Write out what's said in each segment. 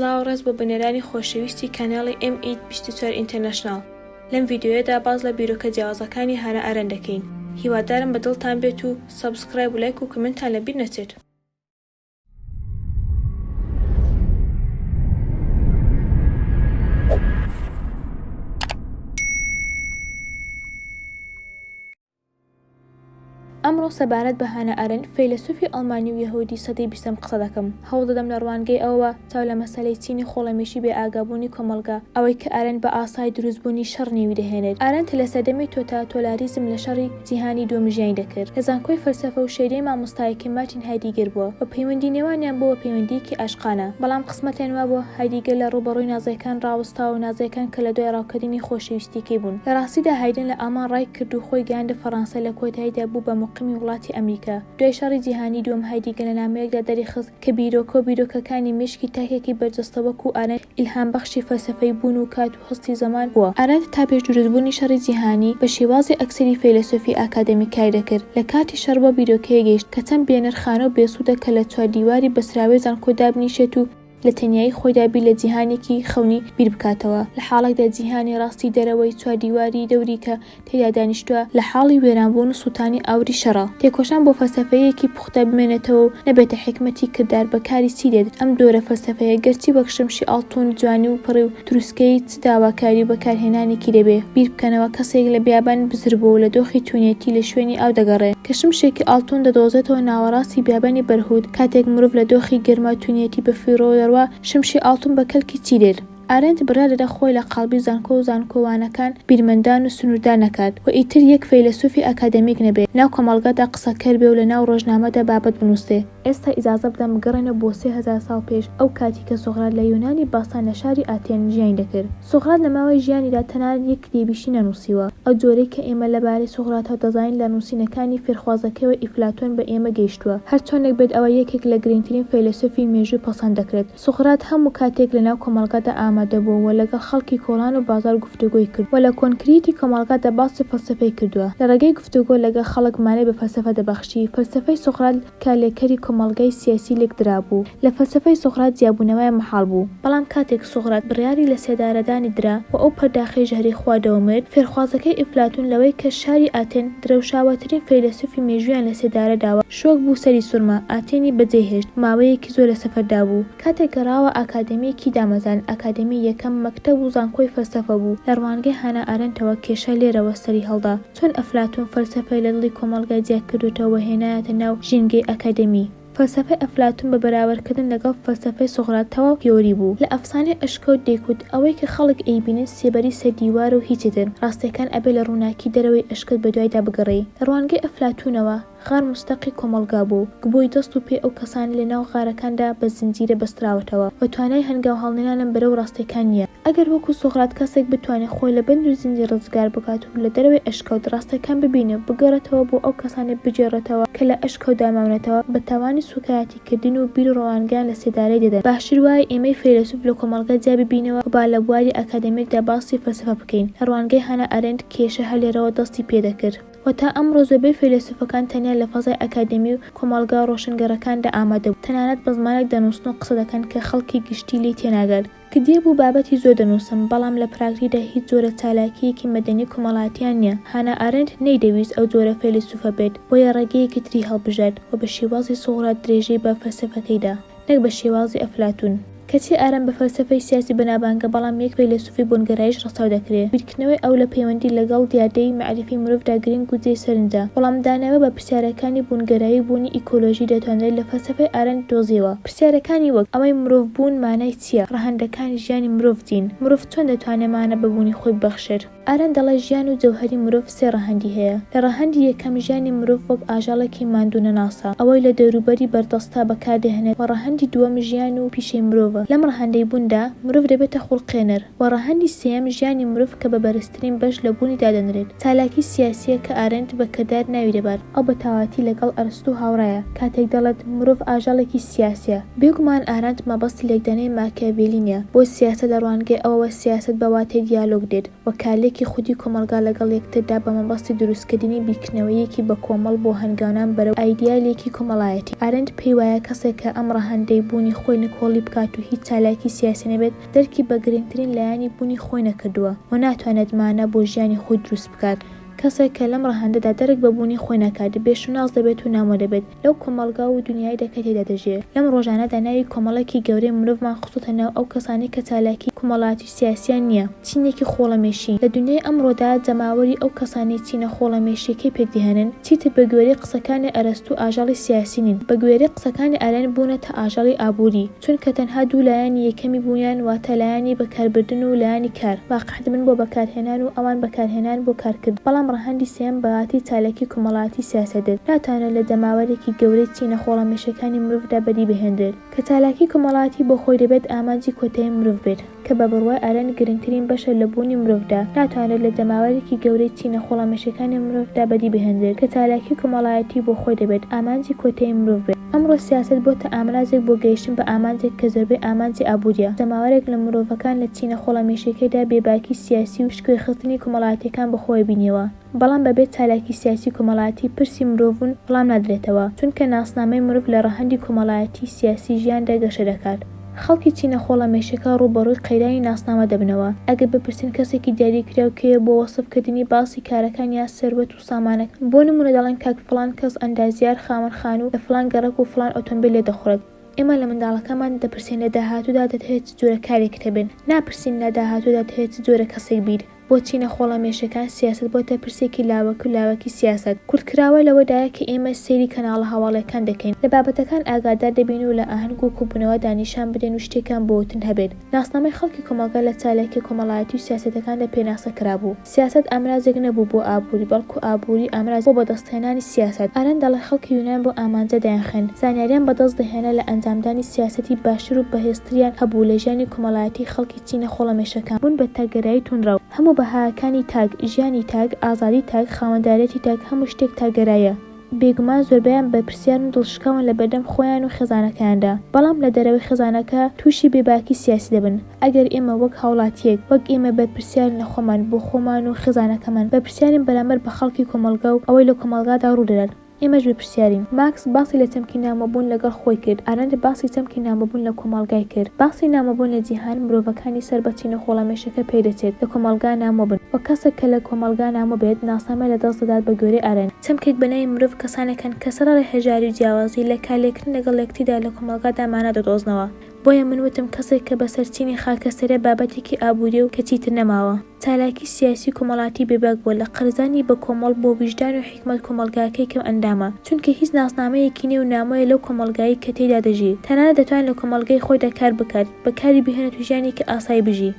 سڵاو و ڕێز بۆ بینەرانی خۆشەویستی کەناڵی ئێم ئیت 24 ئینتەرناشناڵ لەم ڤیدیۆیەدا باس لە بیرۆکە جیاوازەکانی هانا ئارێنت دەکەین هیوادارم بە دڵتان بێت و subscribe و لایک و comment تان لەبیر نەچێت. ئەمڕۆ سەبارەت بە هانا ئارێنت، فەیلەسوفی ئەڵمانی و یەهودی سەدەی بیستەم قسە دەکەم. هەوڵ دەدەم لە ڕوانگەی ئەوەوە چاو لە مەسەلەی چینی خۆڵەمێشی بێ ئاگابوونی کۆمەڵگا، ئەوەی کە ئارێنت بە ئاسای دروستبوونی شەڕ نێوی دەهێنێت. ئارێنت لە سەردەمی تۆتالاریزم لە شەڕی جیهانی دووەم ژیانی دەکرد. لە زانکۆی فەلسەفە و شەیدای مامۆستایەکی مارتین هایدیگەر بووە و پەیوەندی نێوانیان بووە بە پەیوەندییەکی ئاشقانە. بەڵام قسمەتیان وابووە هایدیگەر لە ڕووبەڕووی نازییەکان ڕاوەستا و نازییەکان کە لە دوای ڕاوکردنی خۆشەویستییەکەی بوون. لە ڕاستیدا هایدن لە ئاڵمان ڕای کرد و خۆی گەیاندە فەڕانسە لە کۆتاییدا بوو بە موقیمی وڵاتی ئەمریکا. دوای شەڕی جیهانیی دووەم هایدیگەر لە نامەیەکدا دەریخست کە بیرۆکە و بیرۆکەکانی مێشکی تاکێکی بەرجەستە وەکوو ئارێنت ئیلهامبەخشی فەلسەفەی بوون و کات و هەستی زەمان بووە. ئارێنت تا پێش دروستبوونی شەڕی جیهانی بە شێوازی ئەکسەری فەیلەسوفی ئاکادەمی کاری دەکرد. لە کاتی شەڕ بەو بیرۆکەیە گەیشت کە چەند بێنرخانە و بێسوودە کە لە چواردیواری بەستراوەی زانکۆ دابنیشێت و لە تەنیایی خۆیدا بیر لە جیهانێکی خەونی بیر بکاتەوە، لە حاڵێکدا جیهانی ڕاستی دەرەوەی چواردیواری دەوری کە تێیدا دانیشتووە لە حاڵی وێرانبوون و سووتانی ئاوری شەڕە. تێکۆشان بۆ فەلسەفەیەکی پوختە بمێنێتەوە و نەبێتە حیکمەتی کردار بە کاری چی دێت؟ ئەم جۆرە فەلسەفەیە گەرچی وەک شمشی ئاڵتوون جوانی و پڕی و تروسکەی چ داواکاری و بەکارهێنانێکی دەبێ؟ بیر بکەنەوە کەسێک لە بیابان بزر بووە و لە دۆخی توونیەتی لە شوێنی ئاو دەگەڕێ کە شمشێکی ئاڵتوون دەدۆزێتەوە ناوەڕاستی بیابانی بەرهووت کاتێک مرۆڤ لە دۆخی گەرما توونیەتی بە فیڕۆ دەڕوا شمشی ئاڵتوون بە کەلکی چی دێت؟ ئارێنت بڕیار دەدا خۆی لە قاڵبی زانکۆ و زانکۆوانەکان، بیرمەندان و سنووردار نەکات و ئیتر یەک فەیلەسوفی ئاکادەمیک نەبێ، ناو کۆمەڵگادا قسەکەر بێ و لە ناو ڕۆژنامەدا بابەت بنووسێ. ئێستا ئیجازە بدەن بگەڕێنەوە بۆ 3000 ساڵ پێش ئەو کاتی کە سوغرات لە یۆنانی باستان لە شاری ئاتێن ژیانی دەکرد. سوغرات لە ماوەی ژیانیدا تەنانەت یەک کتێبیشی نەنووسیوە. ئەو جۆرەی کە ئێمە لە بارەی سوغراتەوە دەزانین لە نووسینەکانی فێرخوازەکەیەوە ئیفلاتۆن بە ئێمە گەیشتووە. هەرچۆنێک بێت ئەوە یەکێک لە گرنگترین فەیلەسوفی مێژوو پەسەند دەکرێت. سوقرات هەموو کاتێک لەناو کۆمەڵگادا ئامادە بووە و لەگەڵ خەڵکی کۆڵان و بازاڕ گفتوگۆی کردووە و لە کۆنکریتی کۆمەڵگادا باسی فەلسەفەی کردووە. لە ڕێگەی گفتوگۆ لەگەڵ خەڵک مانای بە فەلسەفە دەبەخشی. فەلسەفەی سوقرات کارلێکەری کۆمەڵگای سیاسی لێکدرابوو. لە فەلسەفەی سوقرات جیابوونەوە مەحاڵ بوو. بەڵام کاتێک سوقرات بڕیاری لەسێدارەدانی درا و ئەو پەرداخەی ژەهری خواردەوە مرد، فێرخوازەکەی ئیفلاتون لەوەی کە شاری ئاتێن درەوشاوەترین فەیلەسوفی مێژوویان لەسێدارە داوە، شۆک بوو سەری سوڕما، ئاتێنی بەجێ هێشت، ماوەیەکی زۆر لە سەفەردا بوو. کاتێک گەڕاوە ئاکادەمییەکی دامەزراند، ئاکادەمی یەکەم مەکتەب و زانکۆی فەلسەفە بوو. لە ڕوانگەی هانا ئارێنتەوە کێشە لێرەوە سەری هەڵدا، چۆن ئەفلاتون فەلسەفەی لە دڵی کۆمەڵگای جیا کردۆتەوە و هێنایەتە ناو ژینگەی ئاکادەمی. فەلسەفەی ئەفلاتون بە بەراوردکردن لەگەڵ فەلسەفەی سوقرات تەواو تیۆری بوو. لە ئەفسانەی ئەشکەوت دەیکوت ئەوەی کە خەڵک ئەیبینن سێبەری سەر دیوارە و هیچی تر. ڕاستیەکان ئەبێ لە ڕووناکی دەرەوەی ئەشکەوت بەدوایدا بگەڕێی. لە ڕوانگەی ئەفلاتونەوە، غار موستەقی کۆمەڵگا بوو، گبۆی دەست و پێی ئەو کەسانەی لە ناو غارەکاندا بە زنجیرە بەستراوەتەوە و توانای هەنگاو هەڵنێنانم بەرەو ڕاستیەکان نییە. ئەگەر وەکو سوقرات کەسێک بتوانێ خۆی لە بەند و زنجیر ڕزگار بکات و لە دەرەوەی ئەشکەوت ڕاستیەکان ببینێ و بگەڕێتەوە بۆ ئەو کەسانەی بگێڕێتەوە کە لە ئەشکەوتدا ماونەتەوە بە تاوانی سوکایەتی کردن و بیر و ڕوانگەیان لە سێدارەی دەدەن. باشتر وایە ئێمەی فەیلەسوف لە کۆمەڵگا جیا ببینەوە و با لە بواری ئاکادەمیکدا باسی فەلسەفە بکەین. لە ڕوانگەی هانا ئارێنت کێشە هەر لێرەوە دەستی پێدەکرد. و تا ئەمڕۆ زۆربەی فەیلەسوفەکان تەنیا لە فەزای ئەکادەمی و کۆمەڵگا ڕۆشنگەرەکاندا ئامادە بوون، تەنانەت بە زمانێک دەنووسن و قسە دەکەن کە خەڵکی گشتی لێی تێناگات. کتێب و بابەتی زۆر دەنووسن، بەڵام لە پراکتیکدا هیچ جۆرە چالاکییەکی مەدەنی کۆمەڵایەتییان نییە. هانا ئارێنت نەیدەویست ئەو جۆرە فەیلەسوفە بێت، بۆیە ڕێگەیەکی تری هەڵبژارد و بە شێوازی سوقرات درێژەی بە فەلسەفەکەی دا. نەک بە شێوازی ئەفلاتون. کەچی ئارام بە فەلسەفەی سیاسی بەنابانگە بەڵام یەک فەیلەسوفی بوونگەراییش ڕەچاو دەکرێ. بیرکردنەوەی ئەو لە پەیوەندی لەگەڵ دیاردەی مەعریفی مرۆڤدا گرنگ و جێی سەرنجە. وەڵامدانەوە بە پرسیارەکانی بوونگەرایی و بوونی ئیکۆلۆژی دەتوانرێت لە فەلسەفەی ئارێنت دۆزیەوە. پرسیارەکانی وەک، ئەوەی مرۆڤ بوون مانای چییە؟ ڕەهەندەکانی ژیانی مرۆڤ چین؟ مرۆڤ چۆن دەتوانێ مانا بە بوونی خۆی ببەخشێت؟ ئارێنت دەڵێ ژیان و جەوهەری مرۆڤ سێ ڕەهەندی هەیە. لە ڕەهەندی یەکەم ژیانی مرۆڤ وەک ئاژەڵێکی ماندوونەناسە، ئەوەی لە دەوروبەری بەردەستە بەکاردەهێنێت و ڕەهەندی دووەم ژیان و پیشەی مرۆڤە. لەم ڕەهەندەی بووندا مرۆڤ دەبێتە خوڵقێنەر و ڕەهەندی سێیەم ژیانی مرۆڤ کە بە بەرزترین بەش لە بوونی دادەنرێت چالاکی سیاسییە کە ئارێنت بە کردار ناوی دەبات. ئەو بە تەواوەتی لەگەڵ ئەرستوو هاوڕایە کاتێک دەڵێت مرۆڤ ئاژەڵێکی سیاسییە. بێگومان ئارێنت مەبەستی لێکدانەوەی ماکیاڤێلی نییە بۆ سیاسەت لە ڕوانگەی ئەوەوە سیاسەت بە واتای دیالۆگ دێت و کارلێکی خودی کۆمەڵگا لەگەڵ یەکتردا بە مەبەستی دروستکردنی بیرکردنەوەیەکی بەکۆمەڵ بۆ هەنگاونان بەرەو ئایدیالێکی کۆمەڵایەتی. ئارێنت پێی وایە کەسێک کە ئەم ڕەهەندەی بوونی خۆی نکۆڵی بکات و. هیچ چالاکی سیاسی نەبێت، دەرکی بە گرنگترین لایەنی بوونی خۆی نەکردووە و ناتوانێت مانا بۆ ژیانی خۆی دروست بکات. کەسێک کە لەم ڕەهەندەدا دەرک بە بوونی خۆی نەکات، بێ شوناس دەبێت و نامۆ دەبێت لەو کۆمەڵگا و دونیایەدا کە تێیدا دەژیێ. لەم ڕۆژانەدا ناوی کۆمەڵێکی گەورەی مرۆڤمان خستۆتە ناو ئەو کەسانەی کە چالاکی کۆمەڵایەتی و سیاسیان نییە، چینێکی خۆڵەمێشی. لە دونیای ئەمڕۆدا جەماوەری ئەو کەسانەی چینە خۆڵەمێشییەکەی پێکدەهێنن، چیتر بە گوێرەی قسەکانی ئەرەستوو ئاژەڵی سیاسی نین، بە گوێرەی قسەکانی ئارێنت بوونەتە ئاژەڵی ئابووری. چونکە تەنها دوو لایەنی یەکەمی بوونیان واتە لایەنی بەکاربردن و لایەنی کار، واقع دەبن بۆ بەکارهێنان و ئەوان بەکارهێنان بۆ کارکردن، بەڵام ڕەهەندی سێیەم بە واتەی چالاکی کۆمەڵایەتی سیاسەت دێت، ناتوانرێت لە جەماوەرێکی گەورەی چینە خۆڵەمێشەکانی مرۆڤدا بەدی بهێنرێت. کە چالاکی کۆمەڵایەتی بۆ خۆی دەبێت ئامانجی کۆتایی مرۆڤ بێت. کە بە بڕوای ئارێنت گرنگترین بەشە لە بوونی مرۆڤدا، ناتوانرێت لە جەماوەرێکی گەورەی چینە خۆڵەمێشەکانی مرۆڤدا بەدی بهێنرێت کە چالاکی کۆمەڵایەتی بۆ خۆی دەبێت ئامانجی کۆتایی مرۆڤ بێت. ئەمڕۆ سیاسەت بۆتە ئامرازێک بۆ گەیشتن بە ئامانجێک کە زۆربەی ئامانجی ئابوورییە. جەماوەرێک لە مرۆڤەکان لە چینە خۆڵەمێشیەکەیدا بێباکی سیاسی و پشتگوێخستنی کۆمەڵایەتیەکان بەخۆوە بینیوە. بەڵام بەبێ چالاکی سیاسی کۆمەڵایەتی پرسی مرۆڤبوون وەڵام نادرێتەوە، چونکە ناسنامەی مرۆڤ لە ڕەهەندی کۆمەڵایەتی سیاسی ژیاندا گەشە دەکات. خەڵکی چینە خۆڵەمێشەکە ڕووبەڕووی قەیرانی ناسنامە دەبنەوە. ئەگەر بپرسین کەسێکی دیاریکراو کێیە بۆ وەسفکردنی باسی کارەکان یا سەروەت و سامانەکان، بۆ نموونە دەڵێن کاک فڵان کەس ئەندازیار خاوەن خانوو لە فڵان گەڕەک و فڵان ئۆتۆمبێل لێدەخوڕێت. ئێمە لە منداڵەکانمان دەپرسین لە داهاتوودا دەتەوێت چ جۆرە کارێکت هەبێت، ناپرسین لە داهاتوودا دەتەوێت چ جۆرە کەسێک بیت. بۆ چینە خۆڵەمێشەکان سیاسەت بۆتە پرسێکی لاوەکی و لاوەکی سیاسەت کورتکراوە لەوەدایە کە ئێمە سەیری کەناڵە هەواڵیەکان دەکەین لە بابەتەکان ئاگادار دەبین و لە ئاهەنگ و کۆبونەوەدا نیشان بدەین و شتێکیان بۆ وتن هەبێت ناسنامەی خەڵکی کۆمەڵگا لە چالاکیە کۆمەڵایەتی و سیاسەتەکاندا پێناسە کرابوو سیاسەت ئامرازێک نەبوو بۆ ئابوری بەڵکو ئابوری ئامرازێک بۆ بەدەستهێنانی سیاسەت ئارێنت دەڵێ خەڵکی یونان بەو ئامانجە دەیانخوێند زانیاریان بەدەست دەهێنا لە ئەنجامدانی سیاسەتی باشتر و بەهێزتریان هەبوو لە ژیانی کۆمەڵایەتی خەڵکی چینە خۆڵەمێشەکان بوون بە تاکگەرایی توندڕەو. هەموو بەهاکانی تاک، ژیانی تاک، ئازادی تاک، خاوەندارێتی تاک، هەموو شتێک تاکگەراییە. بێگومان زۆربەیان بەرپرسیارن و دڵشکاون لە بەردەم خۆیان و خێزانەکەیاندا، بەڵام لە دەرەوەی خێزانەکە تووشی بێباکی سیاسی دەبن. ئەگەر ئێمە وەک هاوڵاتییەک، وەک ئێمە بەرپرسیارین لە خۆمان، بۆ خۆمان و خێزانەکەمان، بەرپرسیارین بەرامبەر بە خەڵکی کۆمەڵگا و ئەوەی لە کۆمەڵگادا ڕوودەدات. ئێمەش بەرپرسیارین. مارکس باسی لە چەمکی نامۆبوون لەگەڵ خۆی کرد، ئارێنت باسی چەمکی نامۆبوون لە کۆمەڵگای کرد. باسی نامۆبوون لە جیهان، مرۆڤەکانی سەر بە چینە خۆڵەمێشەکە پێدەچێت لە کۆمەڵگا نامۆ بن. وە کەسێک کە لە کۆمەڵگا نامۆ بێت، ناسنامە لەدەست دەدات بە گوێرەی ئارێنت. چەمکێک بە ناوی مرۆڤ کەسانێک هەن کە سەرەڕای هەژاری و جیاوازی، لە کارلێکردن لەگەڵ یەکتریدا لە کۆمەڵگادا مانا دەدۆزنەوە. بۆیە من وتم کەسێک کە بەسەر چینی خاکەستەرە بابەتێکی ئابووریە و کە چیتر نەماوە. چالاکی سیاسی و کۆمەڵاتی بێباک بووە لە قەرزانی بە کۆمەڵ بۆ ویژدان و حیکمەت کۆمەڵگاکەی کەم ئەندامە چونکە هیچ ناسنامەیەکی نیە و نامۆیە لەو کۆمەڵگایەی کە تێیدا دەژی تەنانەت دەتوانێت لە کۆمەڵگەی خۆیدا کار بکات بەکاری بهێنێت و ژیانێکی ئاسایی بژی.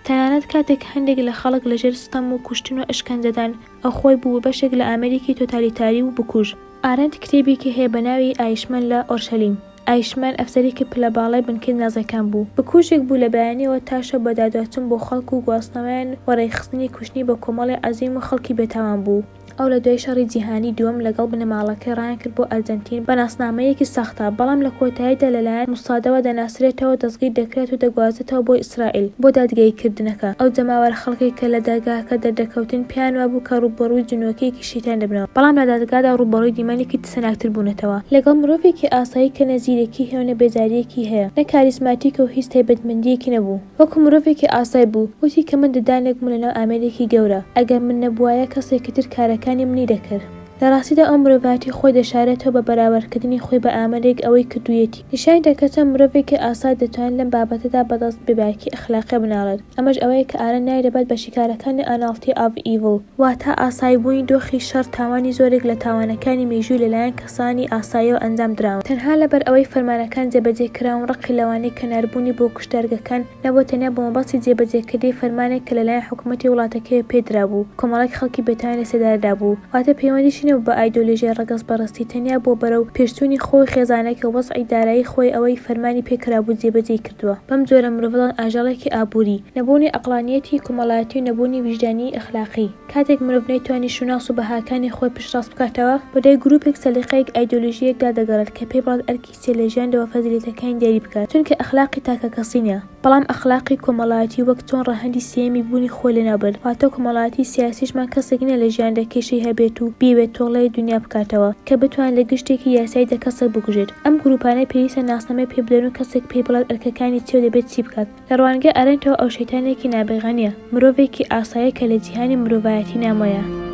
تەنانەت کاتێک هەندێک لە خەڵک لەژێر ستەم و کوشتن و ئەشکەنجەدان، ئەو خۆی بوو بە بەشێک لە ئامێرێکی تۆتالیتاری و بکوژ. ئارێنت کتێبێکی هەیە بە ناوی ئایشمەن لە ئۆرشەلیم. ئایشمەن ئەفسەرێکی پلە باڵای بنکەی نازیەکان بوو. بکوژێک بوو لە بەیانیەوە تا شەو بەدادواچوون بۆ خەڵک و گواستنەوەیان و ڕێکخستنی کوشتنی بە کۆمەڵی عەزیم و خەڵکی بێتاوان بوو. ئەو لە دوای شەڕی جیهانی دووەم لەگەڵ بنەماڵەکەی ڕایانکرد بۆ ئەرجەنتین بە ناسنامەیەکی ساختە، بەڵام لە کۆتاییدا لەلایەن موسادەوە دەناسرێتەوە، دەستگیر دەکرێت و دەگوازرێتەوە بۆ ئیسرائیل بۆ دادگاییکردنەکە. ئەو جەماوەرە خەڵکەی کە لە دادگاکە دەردەکەوتن پێیان وابوو کە ڕووبەڕووی جنۆکەیەکی شەیتان دەبنەوە، بەڵام لە دادگادا ڕووبەڕووی دیمەنێکی ترسناکتر بوونەتەوە. لەگەڵ مرۆڤێکی ئاسایی کە نە زیرەکی هەیە و نە بێزارییەکی هەیە، نە کاریزماتیکە و هیچ تایبەتمەندییەکی نەبوو. وەکو مرۆڤێکی ئاسای بوو، وتی کە من ددانێک بووم لەناو ئامێرێکی گەورە، ئەگەر من نەبووایە کەسێکی تر کارەکانی منی دەکرد. لە ڕاستیدا ئەو مرۆڤایەتی خۆی دەشارێتەوە بە بەراوردکردنی خۆی بە ئامێرێک ئەوەی کردوویەتی نیشانی دا کە چۆن مرۆڤێکی ئاسا دەتوانێت لەم بابەتەدا بەدەست بێباکی ئەخلاقییە بناڵێت، ئەمەش ئەوەیە کە ئارێنت ناوی دەبات بە شیکارەکانی ئاناڵتی ئاڤ ئیڤڵ، واتە ئاساییبوونی دۆخی شەڕ تاوانی زۆرێک لە تاوانەکانی مێژووی لەلایەن کەسانی ئاساییەوە ئەنجام دراون تەنها لەبەر ئەوەی فەرمانەکان جێبەجێ کراون ڕقی لەوانەی کە ناربوونی بۆ کوشتارگەکان نەبووە تەنیا بۆ مەبەستی جێبەجێکردنی فەرمانێک کە لەلایەن حکوومەتی وڵاتەکەیەوە پێ درابوو کۆمەڵێک خەڵکی بێتاوانی لە سێدارە دابوو واتە پەیوەندیشی نەبوو بە ئایدۆلۆژیای ڕەگەزپەرستی تەنیا بۆ بەرەو پێشچوونی خۆی و خێزانەکەی و وەزعی دارایی خۆی ئەوەی فەرمانی پێ کرابوو جێبەجێی کردووە. بەم جۆرە مرۆڤ دەڵێن ئاژەڵێکی ئابووری، نەبوونی ئەقڵانیەتی کۆمەڵایەتی و نەبوونی ویژدانیی ئەخلاقی. کاتێک مرۆڤ نەیتوانی شوناس و بەهاکانی خۆی پشتڕاست بکاتەوە، بەدوای گروپێک، سەلیقەیەک، ئایدۆلۆژییەکدا دەگەڕێت کە پێی بڵێت ئەرکی چییە لە ژیاندا و فەزیلەتەکانی دیاری بکات، چونکە ئەخلاقی تاکەکەسی نییە، بەڵام ئەخلاقی کۆمەڵایەتی وەک چۆن ڕەهەندی سێیەمی بوونی خۆی لەناوبرد، واتە کۆمەڵایەتی سیاسیشمان کەسێک نییە لە ژیاندا کێشەی هەبێت و بیەوێت. تۆڵەی دونیا بکاتەوە، کە بتوانێت لە گشتێکی یاساییدا کەسێک بکوژێت. ئەم گروپانە پێویستە ناسنامەی پێ بدەن و کەسێک پێی بڵێت ئەرکەکانی چیە و دەبێت چی بکات. لە ڕوانگەی ئارێنتەوە ئەو شەیتانێکی نابیغە نیە، مرۆڤێکی ئاساییە کە لە جیهانی مرۆڤایەتی نامۆیە.